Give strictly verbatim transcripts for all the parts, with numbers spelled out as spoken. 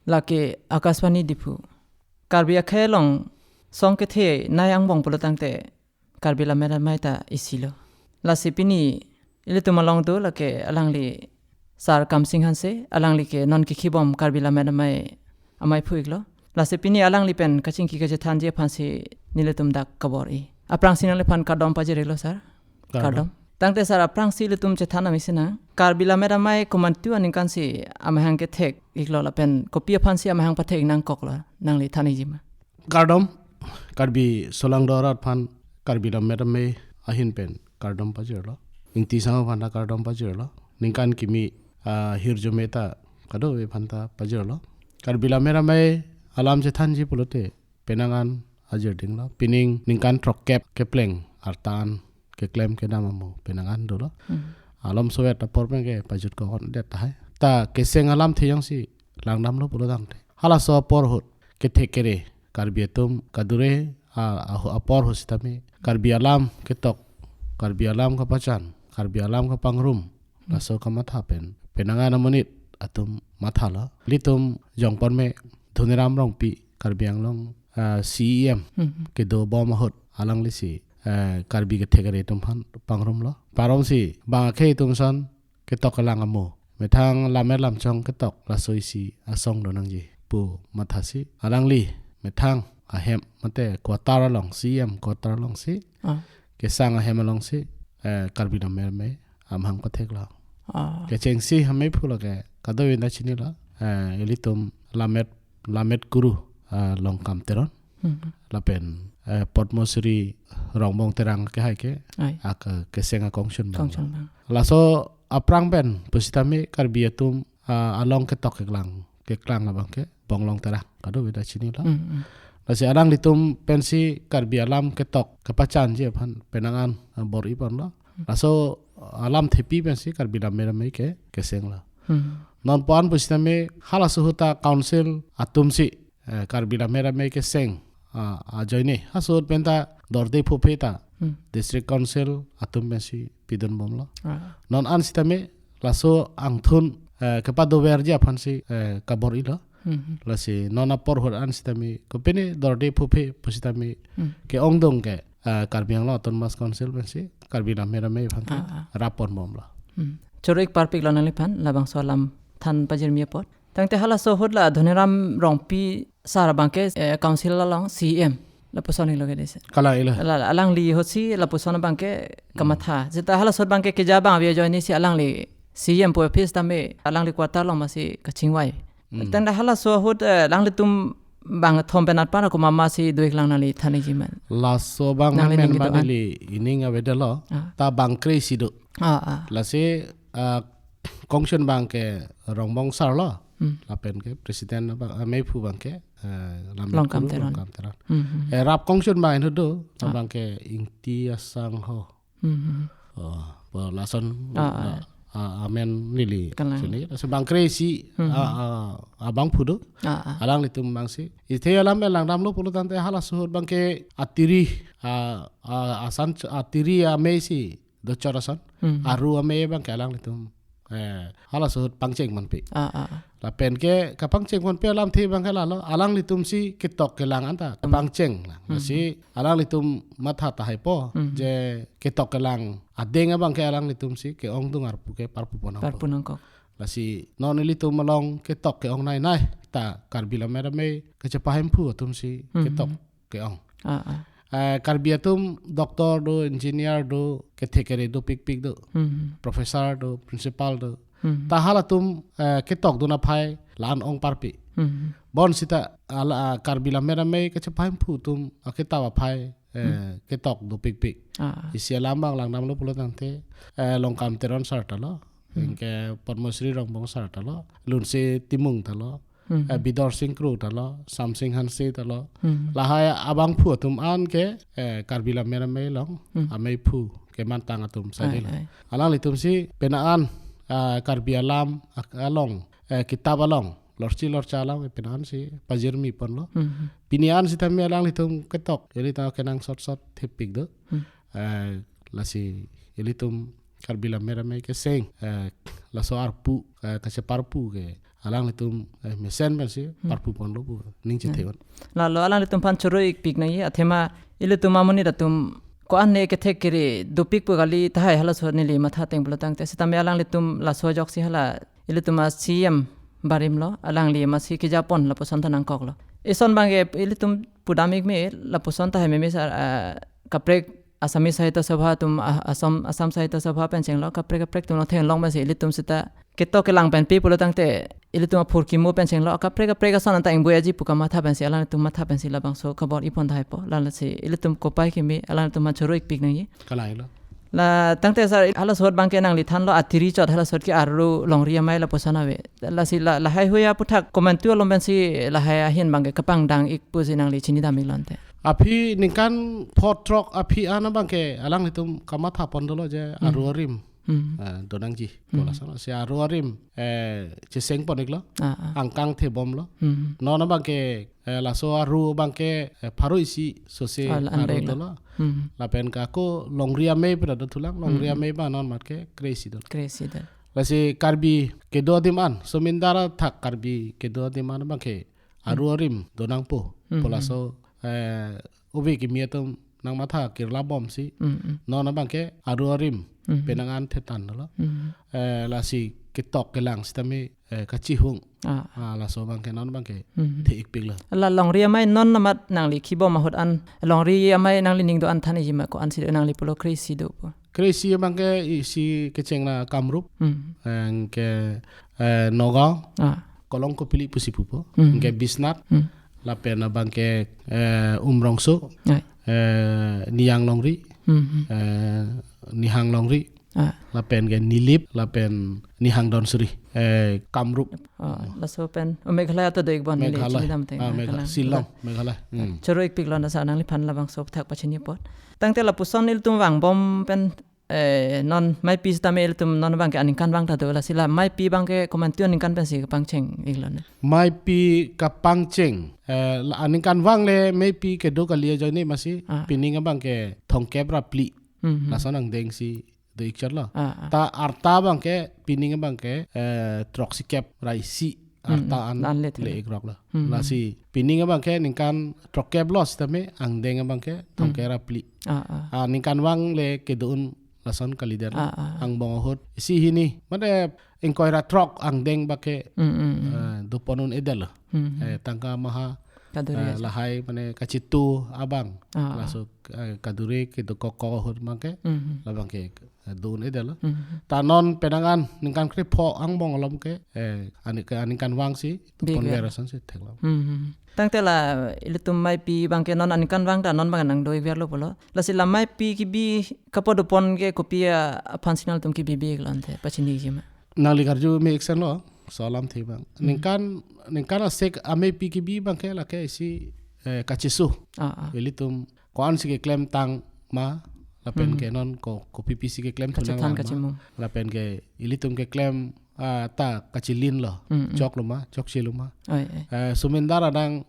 Lake Akashvani Diphu. Karbi akhei along song kethenei angbong pulo tangte Karbi Lammet Amei ta isilo. Lasi pini ilitum along do lake alangli Sar Kamsing Hanse, alangli ke non kikhibom Karbi Lammet Amei, amei phu-iklo. Lasi pini alangli pen kachingki kachethanji aphansi nelitum dak kabor-i. Aphrangsi nangliphan kardom pajir-iklo, sir. Kardom. Kardom. Tangte sir, aphrangsi ilitum chethan amisi nang. Karbi Lammet Amei komantu aningkansi amahang kethek-iklo lapen kopi aphansi amahang pathek nangkoklo, nangli than-ikji ma? Kardom, Karbi solangdo arat aphan Karbi Lammet Amei ahin pen kardom pajirlo. Ingti Sangho aphan ta kardom pajirlo. Ningkan kimi, ah, hirjume ta kadokave aphan ta pajirlo. Karbi Lammet Amei alam chethanji pulote penang an ajir dinglo. Pining ningkan throkkep kepleng artan keklem kedam amo penang an dolo. Hmm. Alom sovet apor pen ke pajut ko hon det tahai. Ta keseng alamthe jongsi langdamlo pulo tangte, halaso apor ahut kethek kere Karbi atum kadure a, a, apor ahut sitame Karbi alam ketok, Karbi alam kapachan, Karbi alam kapangrum, hmm, laso kamatha pen penang an amonit atum mathalo. Ilitum jongpon me Dhoniram Rongpi, Karbi Anglong, ah, C E M, hmm, kedobom ahut alanglisi, eh, Karbi kethek kere atum aphan pangrumlo. Paromsi bang akhei atum ason ketok kelang amo, methang lammet lamchong ketok, laso isi asong do nangji pu mathasi alangli methang ahem mate quarter along, C E M quarter alongsi, ah, kesang ahem alongsi, eh, Karbi Lammet Amei amahang patheklo. Ah. Kechengsi amei phu lake kadokave ta chinilo. Eh, ilitum lammet, lammet kuru, eh, Longkam Teron. Hmm. Lapen, eh, Padma Shri Rongbong Terang kehai ke, ai, ak, eh, keseng akongchun abang. Kongchun abang. Laso aphrang pen pusitame Karbi atum, ah, along ketok keklang, keklang abang ke Bonglong Terang, kadokave ta chinilo. Hmm, hmm. Lasi alanglitum pensi Karbi alam ketok kepachanji aphan penang an, ah, bor-i ponlo. Hmm. Laso alamthepi pensi Karbi Lammet Amei ke kesenglo. Hmm. Non puan pusitame halaso ahut ta council atumsi, eh, Karbi Lammet Amei keseng, ah, ajoine. Halaso ahut pen ta dorde phuphe ta, hmm, district council atum pensi pidunbomlo. Ah. Non an sitame laso angthun, eh, kepadoverji aphansi, eh, kabor-ilo. Hmm. Lasi non apor ahut an sitame kopine dorde phuphe pusitame, hmm, ke-ongdung ke, eh, Karbi Anglong Autonomous Council pensi Karbi Lammet Amei aphan ta, ah, ah, rappon bomlo. Hmm. Choro-ik parpiklo nangliphan labangso alam than pajirmi apot. Tangte halaso ahut la Dhoniram Rongpi sir abang ke, eh, council along C E M lapuson-iklo ke desi. Kalang-iklo. La, la, alangli ahutsi lapuson abang ke, hmm, kamatha. Seta halaso ahut abang ke keja abang ave ajoinesi alangli C E M pu office tame alangli quarter along masi kachingvai. Hmm. Tangte halaso ahut, eh, alanglitum bangthom pen atpar ako mama si do-iklang, nangli than-ikji ma? Laso abang nangli men ningje ban do-an, ili ining avedetlo. Ah. Ta bang kre isi do. Ah, ah. Lasi, ah, kongchun abang ke Rongbong sir lo. Hmm. Lapen ke president abang, ah, meiphu abang ke, eh, Lammet Longkam Kuru Teron. Longkam Teron. Hmm, hmm. Eh, rap kongchun abang inut do, ah, abang ke Ingti Asangho. Hmm, hmm. Oh, bo lason, ah, ah, ah, ah, amen neli. Kalang. Sini, laso bang kre isi, hmm, ah, ah, abangphu do. Ah, ah. Alanglitum abangsi. Ithe alam langdamlo pulo tangte halaso ahut abang ke atiri, ah, ah, asan ch-, atiri amei si dochor ason. Hmm. Aru amei abang ke alanglitum, eh, halaso ahut pangcheng ponpe. Ah, ah, ah. Lapen ke kapangcheng ponpe alamthe abang ke lalo, alanglitumsi ketok kelang anta, hmm, kapangcheng lang. Hmm. Lasi alanglitum matha tahaipo, hmm, je ketok kelang adeng abang ke alanglitumsi ke-ongdung arpu ke parpu pon nangpo. Parpu nangkok. Lasi non ilitum along ketok ke-ong nainai ta Karbi Lammet Amei kachepahemphu atumsi, hmm, ketok ke-ong. Ah, ah. Eh, Karbi atum doctor do, engineer do, kethek kere dopikpik do, hmm, professor do, principal do. Hmm. Ta halatum, eh, ketokdun aphai la-an ong parpe. Hmm. Bonsita ala, ah, Karbi Lammet Amei kachepahemphu atum aketap aphai, eh, hmm, ketok dopikpik. Ah. Isi alam abang langdamlo pulo tangte, eh, Longkam Teron sir ta lo, hmm, anke Padma Shri Rongbong sir ta lo, Lunse Timung ta lo, hmm, eh, Bidorsing Kro ta lo, Samsing Hanse ta lo. Hmm. Lahai abangphu atum an ke, eh, Karbi Lammet Amei along, hmm, ameiphu kemantang atum, ai, saidelo. Ai. Alanglitumsi penang an, eh, Karbi alam ak-, along, eh, kitap along lorchi lorcha alam penang ansi pajirmi ponlo. Hmm. Pini an sitame alanglitum ketok, ilitum kenangsot sot thepik do. Hmm. Eh, lasi ilitum Karbi Lammet Amei keseng, eh, laso arpu, eh, kacheparpu ke alanglitum, eh, mesen pensi parpu ponlo pu ning chethe-un. Lalo alanglitum aphan choro ikpik nangji, athema ilitum amonit atum ko-an ne kethek kere dopik pu kali tahai halaso neli matha ateng pulo tangte, sitame alanglitum laso ajoksi hala ilitum a-C M barim lo, alangli masi kejapon lapuson ta nangkoklo. Ison abangke ilitum pudam ik me lapuson tahai meme sar, ah, kaprek Assamese Sahitya Sabha atum, ah, Assam, Assam Sahitya Sabha pen chenglo, kaprek kaprek atum lo theklong pensi ilitum seta ketok kelang pen pi pulo tangte ilitum aphurkimo pen chenglo, kaprek kaprek ason anta ingbuaji pu kamatha pensi alangtum matha pensi labangso kabor ipon tahai po. Lasi ilitum kopai kimi alangtum aphan choro ikpik nangji. Kalailo. La tangte sar halaso ahut abangke nangli thanlo atiri chot halaso ahut ke arlo longri amei lapuson ave. Lasi la, lahai hui aputhak komantu along pensi lahai ahin abangke kapangdang ik pusi nangli chinidam iklo ante. Aphi ningkan pho throk aphi an abangke alanglitum kamatha pon dolo je arlo arim. Hmm. Eh, donangji. Hmm. Bola sana si arlo arim, eh, cheseng pon iklo. Ah, ah. Angkang thebomlo. Hmm. Non abangke, eh, laso arlo abangke, eh, pharo isi sose ah, la arlo anrek lo. Dolo. Hmm. Lapen ke ako longri amei pura dothulang, longri amei abang non mat ke kre-isi dolo. Kre-isi dolo. Lasi Karbi kedo adim an, somindara thak Karbi kedo adim an abangke arlo arim donangpo. Hmm. Pu laso, eh, ove kimi atum nangmatha kirla bomsi. Hmm, hmm. Non abangke arlo arim penang an thetan dolo. Hmm. Eh, lasi ketok kelang sitame, eh, kachihung. Ah. Ah, laso abangke non abangke the ikpiklo. La longri amei non amat nangli kibom ahut an longri amei nangli ning do-an than iji ma, ko-ansi do nangli pulo kre-isi do pu? Kre-isi abangke isi kecheng la Kamrup. Hmm. Anke, eh, Nagaon. Ah. Kolong Kopili pusi pupo. Hmm. Anke Biswanath. Hmm. Lapen abangke, eh, Umrongso. Ai. Eh, Niyang Longri. Hmm. Eh, Nihang Longri. Ah. Lapen ke Nilip, lapen Nihang Dhansiri. Eh, Kamrup. Ah, laso pen. Oh, Meghalaya ta do ik bon neli Meghalaya. Chinidam ateng. Ah, Meghalaya. Meghalaya. Shillong, Meghalaya. Hmm. Choro ikpiklo nasa nangliphan labangso aputhak pachini apot. Tangte lapuson ilitum vangbom pen, eh, non maipi sitame ilitum non abangke aningkanvang ta do, lasi la maipi abangke komantu aningkan pensi kapangcheng iklo ne? Maipi kapangcheng, eh, la aningkanvang le maipi kedo kali ajoine masi ah, pining abangke thomkep ra phli. Hmm. Lason angdengsi do ikchotlo. Ah, ah. Ta arta abangke, pining abangke, eh, throksikep ra isi arta an le thekthe. Le ikroklo. Hmm. Lasi pining abangke ningkan throkkep lo sitame angdeng abangke thomkep ra phli. Ah, ah. Ah, ningkanvang le kedo-un lason kalidet. Ah, ah. Angbong ahut isi hini, mane ingkoi ra throk angdeng abangke, hmm, hmm, hmm, eh, dopon un-edetlo. Hmm, hmm. Eh, tangka maha kaduri eh, aja. Lahai mane kachitu abang. Ah, ah. Laso, eh, kaduri kedo kok ahut abangke, hmm, labangke, eh, do un-edetlo. Hmm. Ta non penang an ningkan krepho angbong alom ke, eh, ani-, ke aningkanvangsi, bi pon ke. Ber asonsi theklong. Hmm, hmm. Tangte la ilitum maipi abangke non aningkanvang ta non abang nangdo ikverlo pulo. Lasi la maipi kebi kapadopon ke kopi aphansi nangtum kebibi iklo ante pachini ikji ma? Nangli karju me iksen lo, so alamthe abang. Hmm. Ningkan, ningkan asek ameipi kebi abangke lake isi, eh, kacheso. Ah, ah. Ilitum ko-ansi keklemtang ma, lapen, hmm, ke non ko, kopi-pisi keklem thunang kachethang ma. Kachimum. Lapen ke ilitum keklem, ah, ta kachilinlo. Hmm, hmm. Choklo ma, chokchelo ma. Oi, oi. Eh, somindara adang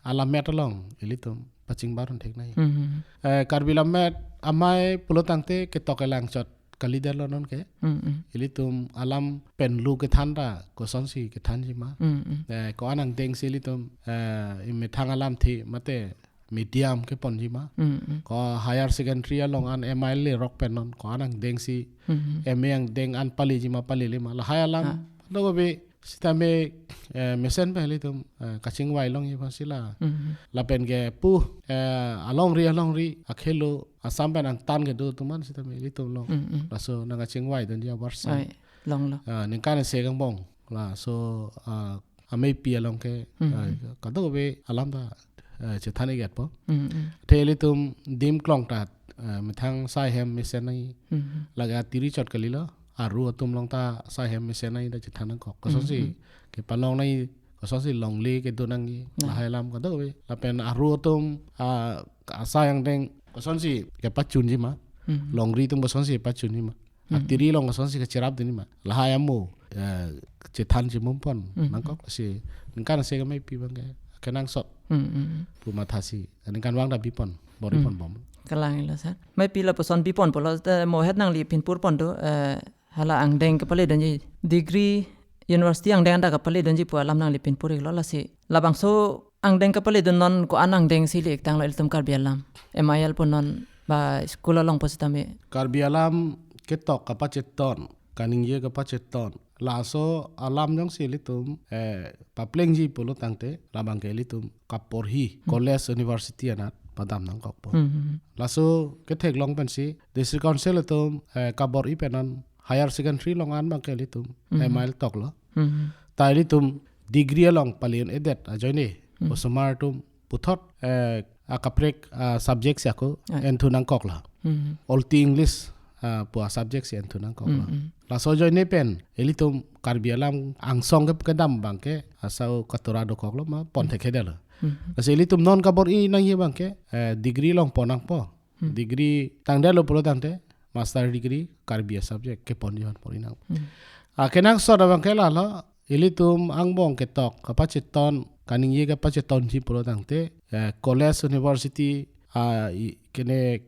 alammet along ilitum pachingbar un theknei. Hmm, hmm. Eh, Karbi Lammet Amei pulo tangte ketok kelang chot kalidetlo non ke. Mm, mm. Ilitum alam pen lu kethan ta kosonsi kethanji ma. Mm, mm. Eh, ko-an angdengsi ilitum, eh, imethang alamthe mate medium keponji ma. Mm, mm. Ko higher secondary along an M I L A rok pen non ko-an angdengsi, mm, mm, M A angdeng an paleji ma palele ma. Lahai alam, ah, lo be sitame, eh, mesen pen ilitum, eh, kachingvai longji aphansi la. Mhm. Lapen ke pu, eh, alongri alongri akhelo Assam pen angtan kedo atum an sitame ilitum long. Mhm, mhm. Laso nangkachingvai dunji avarsam. Oi, longlo. Ah, ningkan isi angbong. Laso, ah, ameipi along ke, mhm, ah, kadokave alam ta, eh, chethan iketpo. Mhm, mhm. Te ilitum adim klong ta, eh, methang sai hem mesen nangji. Mhm. Lake atiri chot kalilo. Aru atum along ta sai hem mesen nangji ta chethan nangkok. Kosonsi, mhm, kepalong nangji, kosonsi longle kedo nangji, nah, lahai alam kadokave. Lapen aru atum, ah, asai angdeng kosonsi kepachunji ma. Mhm. Longri atum kosonsi pachunji ma. Mhm. Atiri along kosonsi kacherap dunji ma. Lahai amo, eh, chethan chimum pon, mhm, nangkok si ningkan isi ameipi abangke kenangsot. Mhm. Pu mathasi ningkanvang ta bipon, bor, mhm, ipon bom. Kalang ilo sir. Maipi lapuson bipon pulo, eh, mo het nangli pinpur pon do, eh, hala angdeng kepale dunji, degree university angdeng anta kepale dunji pu alam nangli pinpur iklo lasi. Labangso angdeng kepale dun non ko-an angdeng si ili-ik tanglo ilitum Karbi alam. M I L pu non ba school along pusitame. Karbi alam ketok kapacheton, kaningje kapacheton. Laso alam jongsi ilitum, eh, paplengji pulo tangte, labang ke ilitum kaporhi, Hmm. college, university anat padam nangkokpo. Hmm, hmm, hmm. Laso ketheklong pensi, District Council atum, eh, kabor-i pen non higher secondary along an abang ke ilitum, Hmm. M I L toklo. Hmm. Ta ilitum degree along pale un-edet ajoine, Hmm. osomar atum puthot, eh, akaprek, ah, subject si ako, Ah. enthu nangkoklo. Hmm. Olti English, ah, pu a subject si enthu nangkoklo. Hmm, hmm. Laso ajoine pen, ilitum Karbi alam angsong ke kedam abang ke, asau katura dokoklo ma pon Hmm. thekthedetlo. Hmm. Lasi ilitum non kabor-i nangji abang ke, eh, degree along pon nangpo. Hmm. Degree tangdetlo pulo tangte, master degree, Karbi a subject, kepon johan pon-i nang. Hmm. Ah, kenangsot abang ke lalo, ilitum angbong ketok kapacheton, kaningje kapachetonji pulo tangte, eh, college, university, ah, i, kene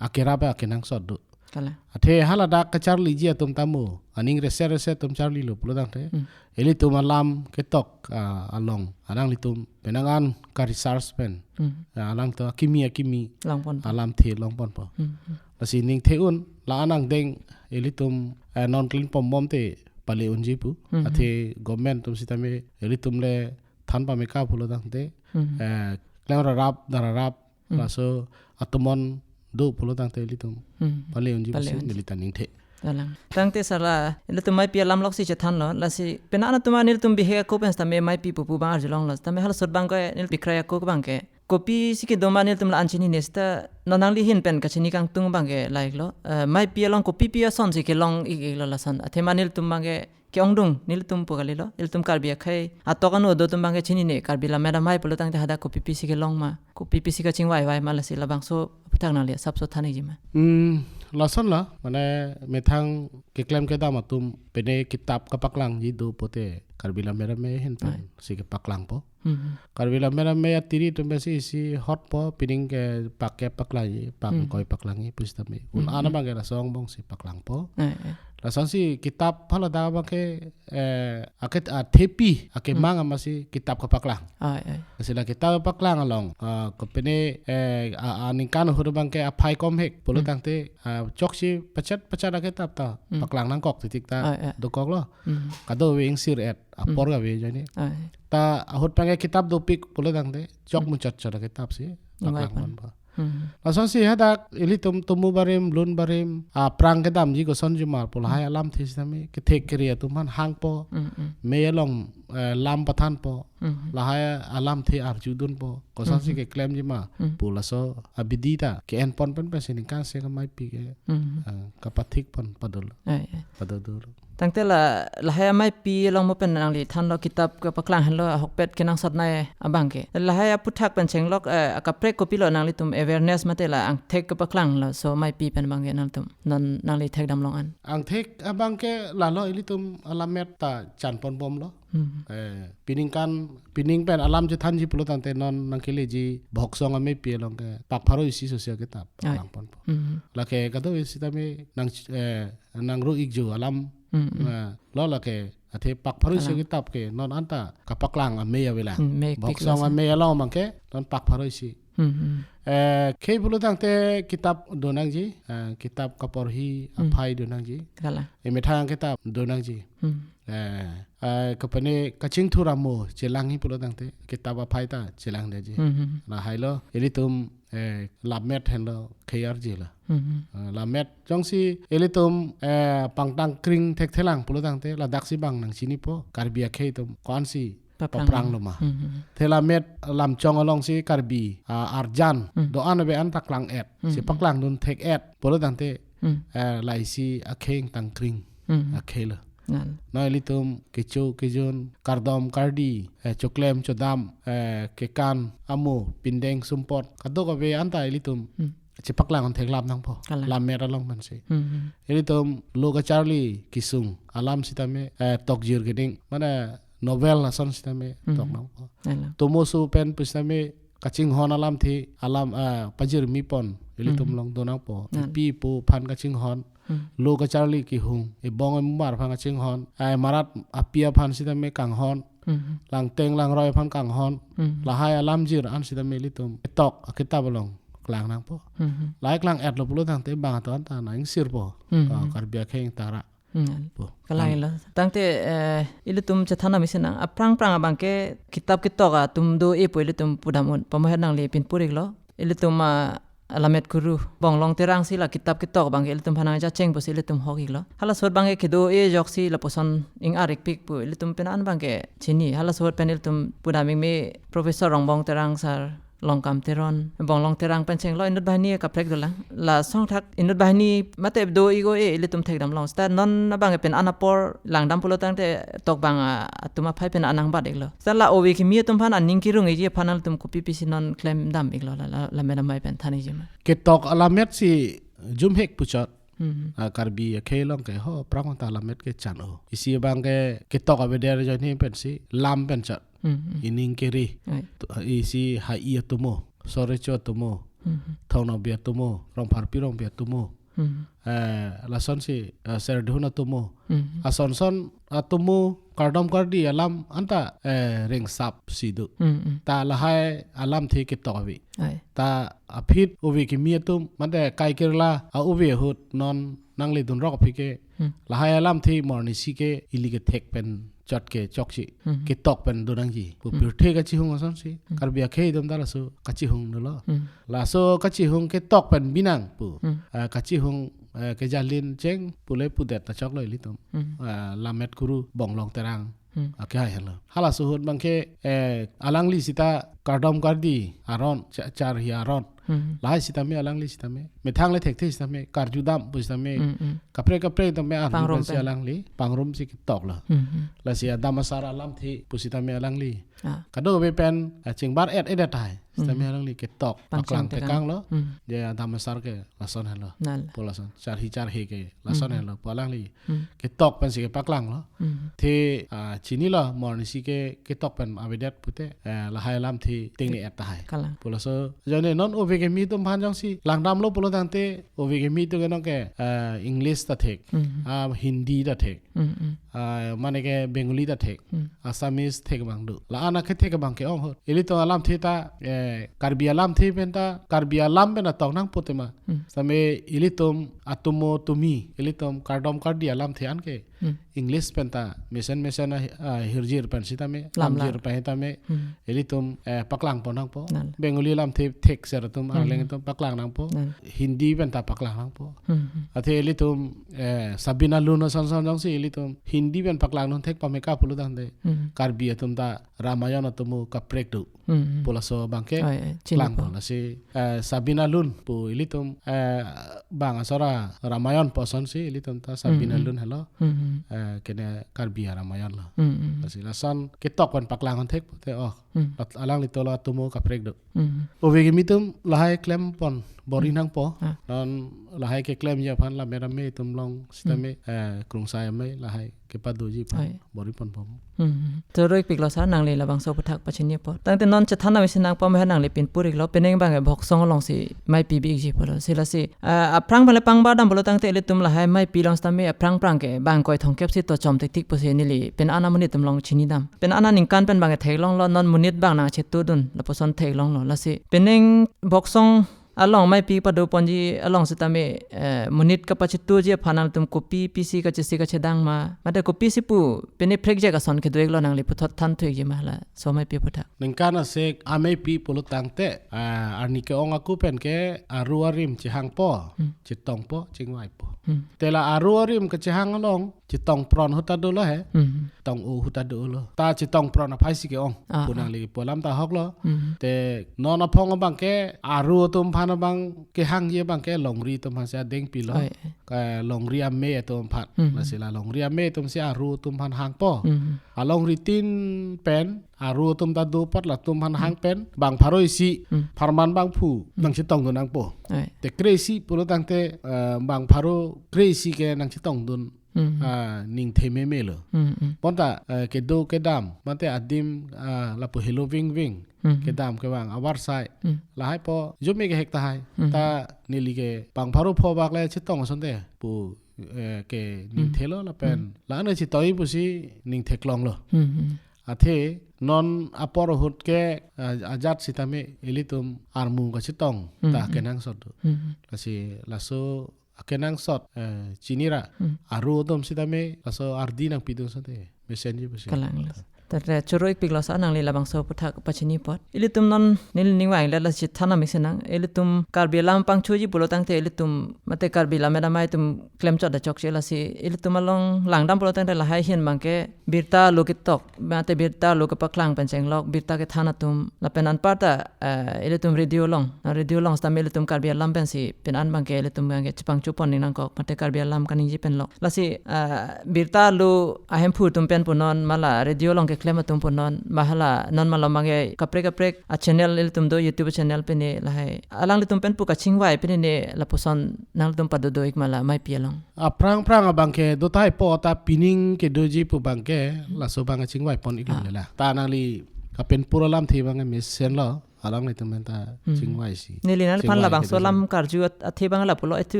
akerap akenangsot do. Kalang. Athe haladak kacharliji atum tamo, aning rese rese atum charlilo pulo tangte, Hmm. ilitum alam ketok, ah, along, alanglitum penang an ka research pen, Hmm. ah, alangtum akimi akimi Longpon. alamthe longponpo. Hmm, hmm. Lasi ningthe un, la-an angdeng ilitum, eh, non klin pom bomte pale unji pu. Hmm. Athe government atum sitame ilitum le than pameka pulo tangte, Hmm. eh, klem rarap, dararap, Hmm. laso atomon do pulo tangte ilitum Hmm. pale unji Pale pusi unji. neli ta ningthe. Kalang. Tangte sir la, ilitum maipi alam loksi chethanlo, lasi penang atum nelitum bihek ako pen sitame maipi pupu abang arjulonglo, sitame halasot abang ke neli bikhrai ako abang ke. Kopisi kedo ma nelitum la-an chinine sita, non nangli ahin pen kachini kangtung abang ke la-iklo. Eh, maipi along kopipi ason si kelong-ik-iklo lason. Athema nelitum abang ke ke-ongdung nelitum pu kalilo. Ilitum Karbi akhei atok anu do atum abang ke chinine, Karbi Lammet Amei pulo tangte hadak kopipi si kelong ma, kopipi si kachingvai vai ma, lasi labangso aphuthak nangli asapso than-ikji ma. Hmm, lason la, mane methang keklem kedam atum pene kitap kapaklangji do pote Karbi Lammet Amei ahin pen Ai. si kepaklangpo. Hmm. Karbi Lammet Amei atiri atum pensi isi hotpo, pining ke pak ke paklangji, pak Hmm. koi paklangji pusitame. Un Hmm, ana hmm. abang ke laso angbong si paklangpo. Eh, eh. Lasonsi kitap haladak abang ke, eh, ake, ah, thepi, akemang Hmm. amatsi kitap kapaklang. Ai, ai. Lasi la kitap paklang along, ah, kopene, eh, a, aningkan ahut abang ke aphai komhek pulo Hmm. tangte, ah, choksi pachet pachet akitap ta Hmm. paklang nangkok titik ta Ai, ai. dokoklo. Hmm. Kadokave ingsir-et, apor Hmm. kave ajoine. Ai. Ta ahut abang ke kitap dopik pulo tangte, chok Hmm. muchot chot akitap si Ingvai paklang pon. ponpo. Hmm. Lasonsi hadak ilitum tomo barim, lun barim, aphrang kedamji kosonji ma pu lahai Hmm. alamthe sitame kethek kere atum aphan hangpo. Hmm, hmm. Mei along, eh, lam pathanpo. Hmm. Lahai alamthe arjudunpo. Kosonsi Hmm. keklemji ma Hmm. pu laso abidi ta ke-en pon pen pensi ningkan se ke maipi ke, Hmm. eh, kapathik pon padolo. Ai, ai. Padodolo. Tangte la, lahai amaipi along mo pen nangli thanlo kitap kapaklang henlo ahokpet kenangsot nai abang ke. Lahai aphuthak pen chenglok, eh, akaprek kopilo nanglitum awareness mate la angthek kapaklanglo so amaipi pen abang ke nangtum. Non nangli thekdam along an. Angthek abang ke lalo ilitum alammet ta chan pon bomlo. Hmm. Eh, pining kan, pining pen alam chethanji pulo tangte non nangkeleji Bhoksong ameipi along ke pak pharo isi social kitap Ai. lang ponpo. Hmm. Lake kadokave sitame nang, eh, nang ro ikjo alam. Hmm, hmm. Eh, lo lake athe pak pharo isi Alam. kitap ke non anta kapaklang amei avelang. Hmm, mei Bhoksong pik lo sa. amei along abang ke non pak pharo isi. Hmm, hmm. Eh, khei pulo tangte kitap do nangji, eh, kitap kaporhi Hmm. aphai do nangji. Kalang. Emethang kitap do nangji. Hmm. Eh, eh, kopene kachingthur amo chelangji pulo tangte kitap aphai ta chelangdetji. Hmm, hmm. Lahailo ilitum, eh, lammet henlo khei arjilo. Hmm, hmm. Eh, lammet jongsi ilitum, eh, pangtang kring thekthelang pulo tangte ladaksi abang nangchinipo Karbi akhei atum ko-ansi Paphrang. paphrang lo ma. Hmm, hmm. Te lammet lamchong alongsi Karbi, ah, arjan Hmm. do-an ave anta klang-et. Hmm, Si hmm. paklangdun thek-et pulo tangte, Hmm. eh, laisi akhei ingtang kring Hmm, hmm. akhei lo. Ngan. Non ilitum kecho kejun kardom kardi, eh, choklem chodam, eh, kekan amo pindeng sumpot kadokave anta ilitum Hmm. chepaklang theklap nangpo. Kalang. Lammet along pensi. Hmm, hmm. Ilitum lo kacharli kesung alam sitame, eh, tokjir keding. Mane novel ason sitame Hmm. tok nangpo. Kalang. Tomo su pen pusitame kachinghon alamthe, alam, ah, pajirmi pon ilitum Hmm. along do nangpo. Hmm. Epi epo aphan kachinghon. Hmm. Lo kacharli kehung. Ebong emumar aphan kachinghon. Ai marat api aphan sitame kanghon. Hmm. Langteng langroi aphan kanghon. Hmm. Lahai alamjir an sitame ilitum ketok akitap along klang nangpo. Hmm. Lahai klang-etlo pulo tangte bang aton ta nang ingsirpo. Hmm. Ah, Karbi akhei ingtara. Hmm. Po. Kalang-etlo. Tangte, eh, ilitum chethan amisi nang. Aphrang phrang abang ke kitap ketok atum do-e pu ilitum pudam un. Pamoher nangli pinpur-iklo. Ilitum, ah, Lammet Kuru Bonglong Terang si la kitap ketok abang ke ilitum aphan nangja cheng pusi ilitum hok-iklo. Halaso ahut abang ke kedo-e ajoksi lapuson ing-ar ikpik pu ilitum pena an abang ke chini. Halaso ahut pen ilitum pudam ingme Professor Rongbong Terang sir, Longkam Teron, Bonglong Terang pen chenglo inut banghini kaprek dolang. Lason thak inut banghini mate do-ik-o-e ilitum thekdam long. Seta non abang ke pena an apor langdam pulo tangte tok bang, ah, atum aphai pena an nangbat-iklo. Seta la ove kimi atum aphan aning kerung-ikji aphan nangtum kopi pisi non klemdam-iklo la, la, lammet amei pen than-ikji ma? Ketok alammet si jumhek puchot. Hmm. Ah, Karbi akhei along ke ho aphrang ta alammet ke chan-o. Isi abang ke ketok avedet ajoine pensi lam pen chot. Hmm, hmm. Ining kere. Ai. Tu-, isi ha-i atomo, sorecho atomo, Hmm. Thongnabi atomo, Rongpharpi Rongpi atomo. Hmm. Eh, lasonsi, eh, Serdihun atomo. Hmm. Ason son atomo, kardom kardi alam anta, eh, ringsap si do. Hmm, hmm. Ta lahai alamthe ketok ave. Ai. Ta aphi ove kimi atum, mate kai kerla a-ove ahut non nangli dunrok aphi ke. Hmm. Lahai alamthe mornisi ke ili kethek pen chot ke chokche. Hmm. Ketok pen do nangji. Pu Hmm. pirthe kachihung asonsi. Hmm. Karbi akhei atum ta laso kachihung dolo. Hmm. Laso kachihung ketok pen binang pu. Hmm. Ah, kachihung, eh, kejalin cheng pule pudet ta choklo ilitum. Hmm. Ah, Lammet Kuru Bonglong Terang. Hmm. Akhei henlo. Halaso ahut abang ke, eh, alangli seta kardom kardi aron, cha-, charhi aron. Hmm. Lahai sitame alangli sitame. Methang le thekthe sitame, karjudam pu sitame. Hmm, hmm. Kaprek kaprek tame arju Pangrum pensi pen. Alangli, pangrum si ketoklo. Hmm, hmm. Lasi adam asar alamthe pu sitame alangli. Ah. Kadokave pen, ah, chingbar-et-edet tahai. Sitame Hmm. alangli ketok, Pangcheng paklang tekang. Tekanglo. Hmm. Je adam asar ke lason henlo. Nal. Pu lason, charhi charhe ke lason Hmm. henlo. Pu alangli Hmm. ketok pensi kepaklanglo. Hmm. The, ah, chinilo mornisi ke ketok pen avedet pute, eh, lahai alamthe tengne-et tahai. Kalang. Pu laso, ajoine non ove kimi atum aphan jongsi langdamlo pulo tangte, ove kimi atum ke nonke, eh, English ta thek, Hmm. ah, Hindi ta thek, Hmm, hmm. ah, mane ke Bengali ta thek, Hmm. Assamese thek abang do. La-an akethek abang ke-ong ahut. Ilitum alamthe ta, eh, Karbi alamthe pen ta, Karbi alam pen ta tong nangpo tema. Hmm. Sitame ilitum atomo tumi, ilitum kardom kardi alamthe an ke. Hmm. English pen ta mesen mesen a, a, hirjir pen sitame, Lam lam. Lamjir pen sitame, Hmm. ilitum, eh, paklang pon nangpo. Nal. Bengali alamthe thek ser atum, Hmm. Arleng atum paklang nangpo. Nal. Hindi pen ta paklang nangpo. Hmm, hmm. Athe ilitum, eh, Sabina Lun ason son jongsi ilitum Hindi pen paklang non thek pame ka pulo tangte. Hmm. Karbi atum ta Ramayon atomo kaprek do. Hmm, hmm. Pu laso abang ke Ai, ai, chini klangpo. Po. Lasi, eh, Sabina Lun pu ilitum, eh, bang asor a-Ramayon pu asonsi ilitum ta Sabina Hmm, hmm. Lun henlo. Hmm, hmm. Eh, kene Karbi a-Ramayon lo. Hmm, hmm. Lasi lason ketok pen paklang non thek pute, oh. Hmm. At-, alangli tolo atomo kaprek do. Hmm. Ove kimi atum lahai klem pon bor-i Hmm. nangpo. Ah. Non lahai keklemji aphan Lammet Amei atum along sitame, Hmm. eh, Krungsai Amei lahai kepadoji aphan Ai. Bor-i pon pom. Hmm. Choro-ikpiklo sir, nangli labangso aphuthak pachini apot. Tangte non chethan amisi nang pame nangli pinpur-iklo, penang abang ke Voksong alongsi mei pi bi-ikji pulo. Si lasi, ah, aphrang pale pangbar dam pulo tangte ilitum lahai mei pi long sitame aphrang phrang ke bang koi thomkep si to chom tik tik pusi neli pena an amonit atum along chinidam. Pena an aningkan pen abang ke theklonglo, non monit abang nangchetudun lapuson theklonglo. Lasi penang Voksong along mei pi pado ponji along sitame, eh, monit kapachetuji aphan nangtum kopi pisi kachesi kachedang ma, mate kopisi pu pene prekjak ason kedo-iklo, nangli puthot than thu-ikji ma laso mei pi aphuthak? Ningkan asek amei pi pulo tangte, ah, arni ke-ong ako pen ke aru arim chehangpo, Hmm. chetongpo, chingvaipo. Hmm. Te la aru arim kachehang along chetong pron ahut ta dolo he. Hmm. Tong-o ahut ta dolo. Ta chetong pron aphai si ke-ong. Ah, Pu ah. nangli pu alam ta hoklo. Hmm. Te non aphong abang ke aru atum aphan abang kehangji abang ke longri atum aphan si adeng pilo. Oi. Ke longri amei atum aphan. Hmm. Lasi la longri amei atum si aru atum aphan hangpo. Hmm. Alongri tin pen aru atum ta do apot latum aphan Hmm. hang pen bang pharo isi Hmm. pharman bangphu Hmm. nangchetongdun nangpo. Oi. Te kre isi pulo tangte, eh, bang pharo kre isi ke nangchetongdun Hmm. Ah, ningthe meme lo. Hmm, hmm. Bonta, eh, kedo kedam, mate adim, ah, lapu helo vingving, Hmm. kedam kevang, avarsai. Hmm. Lahai po, jume kehek tahai. Hmm. Ta neli ke pangpharo pho bak le chetong asonte pu, eh, ke Hmm. ningthelo lapen. Hmm. La-an chetoi pusi ningtheklong lo. Hmm, hmm. Athe non apor ahut ke, ah, ajat sitame ilitum armu kachetong Hmm, ta hmm. kenangsot do. Hmm. Lasi laso akenangsot, eh, chinira Hmm. aru atum sitame laso ardi nangpidun asonte mesenji pusi. Kalang lo. Tare choro-ikpiklo sa nangli labangso aphuthak pachini apot. Ilitum non neli ningvang le lasi than amik si nang. Ilitum Karbi alam pangchoji pulo tangte ilitum mate Karbi lam edamai atum klemchot da chokche lasi. Ilitum along langdam pulo tangte lahai ahin abangke birta alo ketok, mate birta alo kepaklang pen chenglok, birta kethan atum. Lapen anparta, eh, ilitum radio along. Na radio along sitame ilitum Karbi alam pensi pin an abangke ilitum abangke chepangchopon ning nangkok, mate Karbi alam kaningje pen lok. Lasi, eh, birta alo ahemphu atum pen punon, mala radio along keklem atum punon, ma hala non malom abangke kaprek kaprek a channel ilitum do, YouTube channel pen ne lahai. Alanglitum pen pu kachingvai pen ne lapuson nangtum padodo-ik mala maipi along. Aphrang phrang abangke do tahai po ta pining kedoji pu abangke laso abang kachingvai pon-ik Ah. lela. Ta nangli kapinpur alamthe abangke mesenlo, alanglitum pen ta Hmm. chingvaisi. Neli nangliphan Chingvai labangso kedoji. alam karju at-, athe abang lapulo, etu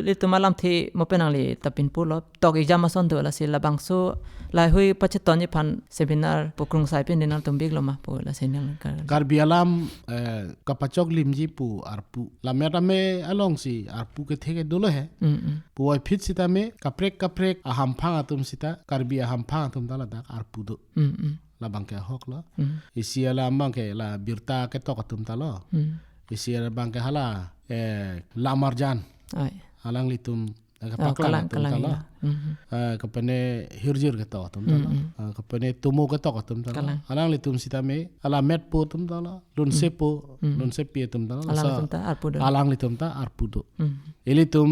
ilitum alamthe mo pen nangli ta pinpurlo. Tok exam ason do lasi labangso lahaihui pachetonji aphan seminar pu krungsai pen ne nangtum biklo ma pu lasi nang kar- Karbi alam, eh, kapachoklimji pu arpu. Lammet ame alongsi arpu kethe ke dolo he. Mm, mm. Puvoiphit sitame kaprek kaprek ahamphang atum sita, Karbi ahamphang atum ta ladak arpu do. Mm, mm. Labangke ahok lo. Mm. Isi alam abangke la birta ketok atum ta lo. Mm. Isi alam abangke hala, eh, lam arjan. Ai. Alanglitum, eh, Oh, kepaklang kalang, atum kalang ta lo. Ila. Mhm. Eh, kepene hirjir ketok atum ta lo. Mm, mm. Eh, kepene tomo ketok atum ta lo. Kalang. Alanglitum sitame, ala metpo atum ta lo. Lunsepo, Mm. lunsepi atum ta lo. Alanglitum Laso ta arpu do. alanglitum ta arpu do. Mm. Ilitum,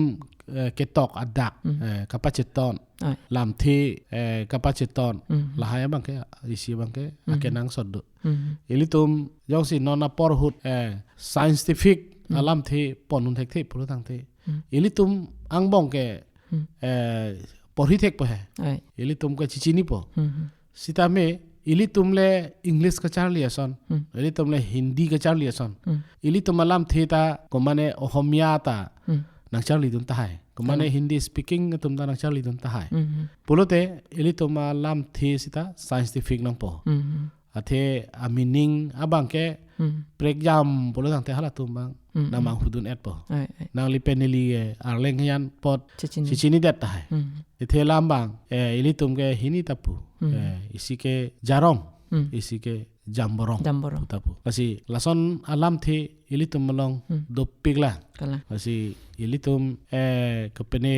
eh, ketok adak, Mm. eh, kapacheton. Ai. Lamthe, eh, kapacheton. Mm. Lahai abangke, isi abangke, Mm. akenangsot do. Mm. Ilitum jongsi non apor ahut, eh, scientific Mm. alamthe pondun thekthe pulo tangte. Mm. Ilitum angbong ke, Mm. eh, porhi thekpo he. Ai. Ilitum ke chechinipo. Mm. Sitame ilitum le English kacharli ason. Mm. Ilitum le Hindi kacharli ason. Mm. Ilitum alamthe ta komane Ohomia ta Mm. nangcharlidun tahai. Komane Kalang. Hindi speaking atum ta nangcharlidun tahai. Mm. Pulote ilitum alamthe sita scientific nangpo. Mm. Athe a meaning abangke Mm. prekjam pulo tangte halatum abang Mm, mm. namang hudun-etpo. Ai, ai. Nangli pen neli, eh, arleng hian apot Chechini. chechinidet tahai. Mm. Athe alam abang, eh, ilitum ke hini ta pu. Mm. Eh, isi ke jarong, Mm. isi ke jamborong. Jamborong. Pu ta pu. Lasi lason alamthe ilitum along Mm. dopik la. Kalang. Lasi ilitum, eh, kepene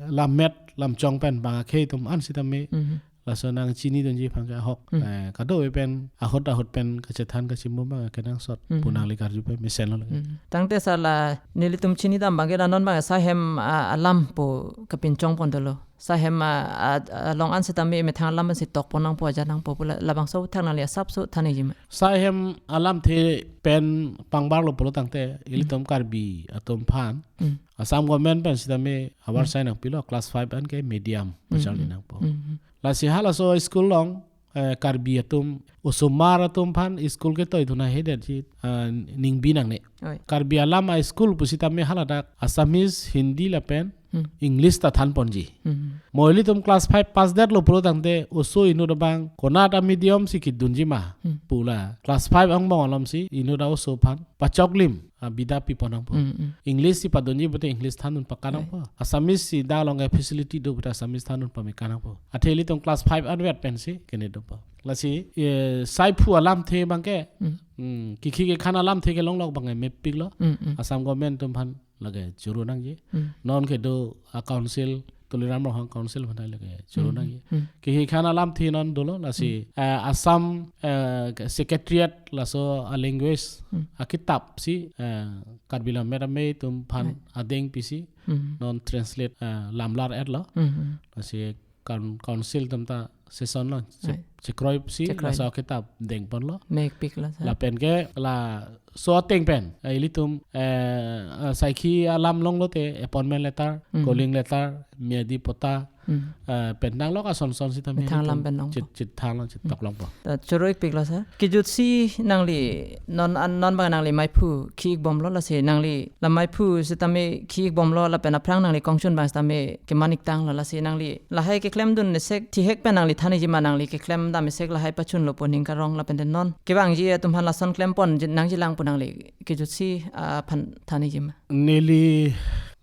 lammet lamchong pen bang akhei atum an sitame Mm. laso nangchinidunji aphan ke ahok. Mm. Eh, kadokave pen ahut ahut pen kachethan kachimum abang kenangsot Mm. pu nangli karju pen mesenlo lake. Mm. Tangte sa la nelitum chinidam abangke la non abang sahem, ah, alam pu kapinchong pon dolo. Sahem, ah, ah, along an sitame methang alam si tokpon nangpo, ajat nangpo pu la, labangso aphuthak nangli asapso than-ikji ma? Sahem alamthe pen pangbarlo pulo tangte ilitum Mm. Karbi atum aphan. Mm. Assam government pen sitame avarsai Mm. nangpilo class five an ke medium Mm, pacharli mm. nangpo. Mm, mm. Lasi halaso school along, eh, Karbi atum, osomar atum aphan school ketoidun ahedetji, ah, ningbi nangne. Oi. Karbi alam a-school pusitame haladak Assamese, Hindi lapen Hmm. English ta thanponji. Hmm. Mo ilitum class five pass detlo pulo tangte oso inut abang konat a-medium si kedunji ma Hmm. pu la class five angbong alom si inut a-oso aphan pachoklim abida pipon nangpo. Hmm, hmm. English si padunji pute English thandun paka Right. nangpo. Assamese si dak along ke facility do pute Assamese thandun pame ka nangpo. Athe ilitum class five anvet pensi kene dopo. Lasi, eh, saiphu alamthe abangke, Hmm. hmm, kikhi kekhan alamthe kelonglok abangke mepiklo. Hmm, hmm. Assam government atum aphan lake choro nangji. Hmm. Non kedo a-council, Tuliram Ronghang Council aphan lake choro Hmm, nangji. Hmm. Kikhi kekhan alamthe non dolo lasi, Hmm. eh, Assam, eh, Secretariat laso a-language Hmm. akitap si, eh, Karbi Lammet Amei atum aphan Right. adeng pisi Hmm. non translate, eh, lamlar-etlo. Hmm, hmm. Lasi coun-, council atum ta session lo, se-, Right. chekroi si, chekroi, laso akitap dengponlo. Mepiklo sir. Lapen ke laso ateng pen, eh, ilitum, eh, eh, saikhi alam longlote appointment letter, hmm, calling letter, miyadi patta, hmm, eh, pen thanglok ason son sitame methang alam pen longpo. Chit, chit thanglok, chit, hmm, toklongpo. Ta choro-ikpiklo sir. Kejutsi nangli non an, non abang nangli maiphu khi-ikbomlo, lasi nangli la maiphu sitame khi-ikbomlo, lapen aphrang nangli kongchun abang sitame keman-iktanglo, lasi nangli lahai keklemdun nesek thihek pen nangli than-ikji ma, nangli keklem dam esek lahai pachunlo pu aning karong, lapen te non kevangji atum aphan lason klempon ji, nangjilang pu nangli kejutsi, ah, aphan than-ikji ma? Neli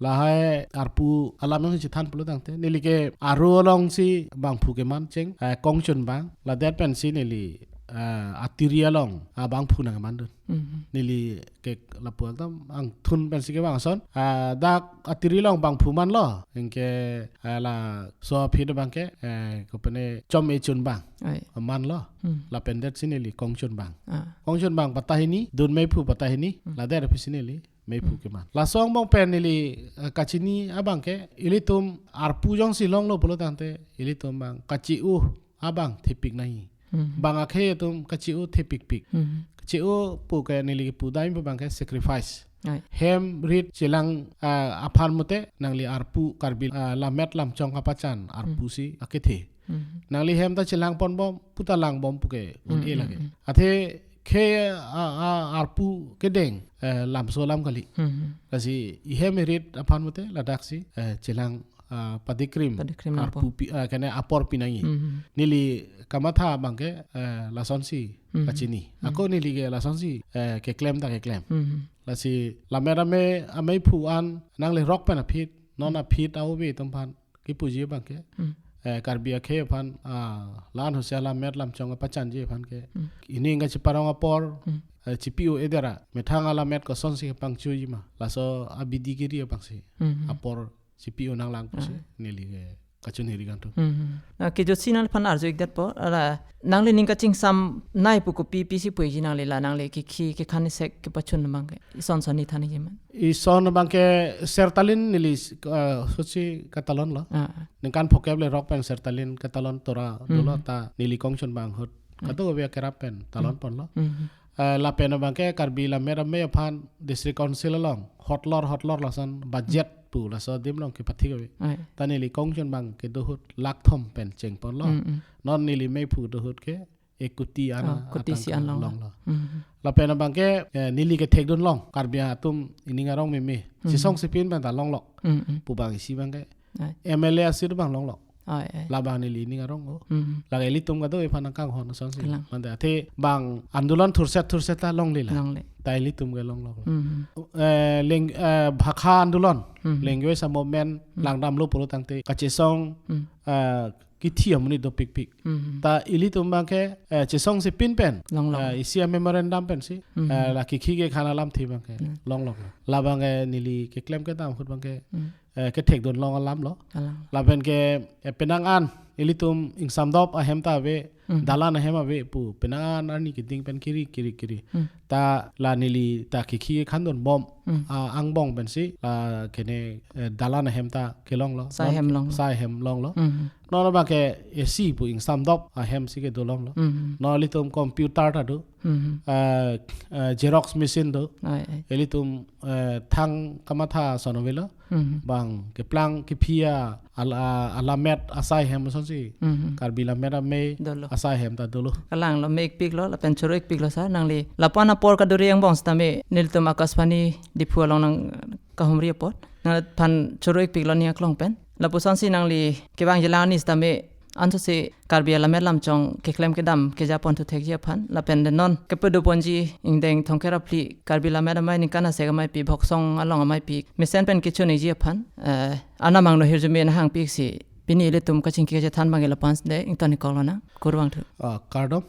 lahai arpu alam along chethan pulo tangte, neli ke aro alongsi bangphu keman cheng, eh, kongchun abang, ladet pensi neli, eh, atiri along abangphu nangmandun. Mhm. Neli ke lapu ekdom angthun pensi kevang ason, ah, dak atiri along bangphu manlo, anke, ah, laso aphi do abang ke, eh, kopine chom-e chun abang, oi, manlo. Hmm. Lapen detsi neli kongchun abang. Ah. Kongchun abang patta hini, dun maiphu patta hini, hmm, ladet aphisi neli maiphu, hmm, keman. Laso angbong pen neli, eh, kachini abang ke, ilitum arpu jongsi longlo pulo tangte, ilitum abang kache-o abang thepik nangji. Hmm. Bang akhei atum kache-o thepikpik. Hmm. Kache-o pu ke neli kepu dam pu abang ke sacrifice. Ai. Hem rit chelang, ah, aphan mate nangli arpu Karbi, ah, lammet lamchong kapachan arpu, hmm, si akethe. Hmm. Nangli hem ta chelangponbom, puta langbom pu ke, hmm, un-e, hmm, lake, hmm, athe khei, ah, ah, arpu kedeng, eh, lamso alam kali. Hmm. Lasi ihem irit aphan mate ladaksi, eh, chelang, ah, padikrim, padikrim nangpo, arpu pi, ah, kene apor pi nangji. Hmm. Neli kamatha abang ke, eh, lasonsi, hmm, kachini. Hmm. Ako neli ke lasonsi, eh, keklem ta keklem. Hmm. Lasi lammet ame, amaiphu an nangle rok pen aphi, non, hmm, aphi ta ove atum aphan kipuji abang ke, hmm, eh, Karbi akhei aphan, ah, la-an ahutsi alammet lamchong kapachanji aphan ke, hmm, ining kacheparong apor, hmm, eh, chepi-o-edet ra methang alammet kosonsi kepangchoi ma, laso abidi kiri abangsi, hmm, apor chepi-o nanglang pusi, ah, neli ke kachun hiri kangtung. Hmm. Ah, kejutsi nangliphan arju-ikdetpo, ala nangli ning kachingsamnei pu kopi pisi puji nangli la nangli kekhi kekhan esek kepachun abang ke ison son ni than-ikji ma? Ison abang ke Sertalin neli, eh, ahutsi katalonlo. Ah, ah. Ningkan phokep le rok pen Sertalin katalon tora, hmm, dolo, ta neli kongchun abang ahut, hmm, kadokave akerap pen talonponlo. Hmm. Eh, lapen abang ke Karbi Lammet Amei aphan District Council along hotlor hotlor lason budget, hmm, pu laso adim along kepathik ave. Ai. Ta neli kongchun abang kedo ahut lakh thom pen chengponlo. Hmm, hmm. Non neli maiphu do ahut ke ek koti an, oh, koti isi atangka an longlo. Longlo. Hmm. Lapen abang ke, eh, neli kethekdun long, Karbi atum ining arong meme. Hmm. Chesong chepin pen ta longlok. Hmm, hmm. Pu abang isi abang ke. Ai. M L A a-seat abang longlok. Ai, ai. Labang neli ining arong o. Hmm. Lake ilitum kadokave aphan nangkanghon asonsi. Kalang. Mante athe bang andolon thurset thurset ta longle la. Longle. Ta ilitum ke longlok. Hmm. Eh, leng-, eh, bhakha andolon, hmm, language a-movement, hmm, langdamlo pulo tangte kachesong, hmm, eh, kithi amonit dopikpik. Hmm. Ta ilitum abang ke, eh, chesong chepin pen, longlok, eh, isi a-memorandum pensi, hmm, eh, la kekhi kekhan alamthe abang ke, hmm, longlok. Labang ke neli keklem kedam ahut abang ke, hmm, eh, kethekdun long alamlo. Alam. Lapen ke, eh, penang an ilitum ingsamdop ahem ta ave, hmm, dalan ahem ave pu penang an arni keding pen kiri kiri kiri. Hmm. Ta la neli ta kekhi kekhandunbom, hmm, ah, angbong pensi la kene, eh, dalan ahem ta kelonglo. Sai, non hem longlo. Sai hem longlo. Hmm. Non abang ke A C pu ingsamdop ahem si kedo longlo. Hmm. Non ilitum computer ta do. Hmm. Eh, eh, Xerox machine do. Ai, ai. Ilitum, eh, thang kamatha ason avelo. Hmm. Bang keplang kephi a-, al-, a-, alammet asai hem asonsi. Hmm. Karbi Lammet Amei, dolo, asai hem ta dolo. Kalanglo, me-ikpiklo, lapen choro-ikpiklo sir, nangli lapu-an apor kaduri angbong sitame nelitum Akashvani Diphu along nangkahumri apot. Nangliphan choro-ikpiklo ning aklong pen. Lapusonsi nangli kevangjilang arni sitame ansose Karbi alammet lamchong keklem kedam kejaponthu thekji aphan. Lapen non kepadoponji ingdeng thomkep ra phli Karbi Lammet Amei ningkan asek ameipi Voksong along ameipi mesen pen kechun-ikji aphan, eh, arnam angno hirjume nahangpiksi pini ilitum kachingki kachethan abang ke lapu-an si de, ington-ik koklonang, kurvangthu. Ah, kardom.